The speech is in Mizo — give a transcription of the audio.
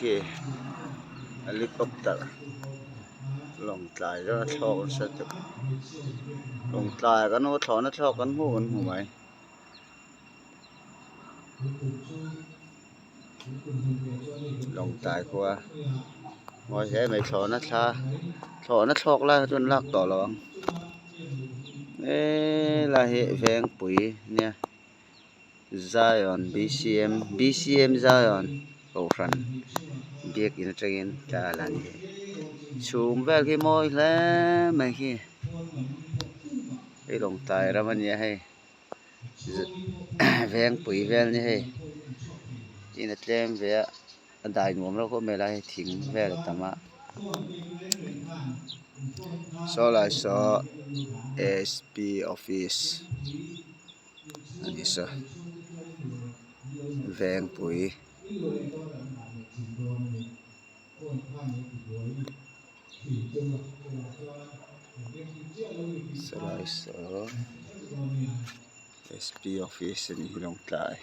khi helicopter Lawngtlai zawng a thlawk nasa tawp Lawngtlai kan aw thlawhna thlawk kan hmuh kan hmu mai. Lawngtlai khua mawi hle mai thlawhna thla thlawhna thlawk lai kha chuan lak tawh lo ang helai hi vengpui nia Zion B_C_M B_C_M Zion kohhran biakin atangin tla la ni chhum vel khi mawi hle mai khi hei Lawngtlai ram a nia hei. Vengpui vel ni hei in a tlem ve a a dai nuam reuh khawp mai lai hi thing vel a tam a saw lai saw S P office a ni saw Vengpui. Saw lai saw S P office a nih hi Lawngtlai.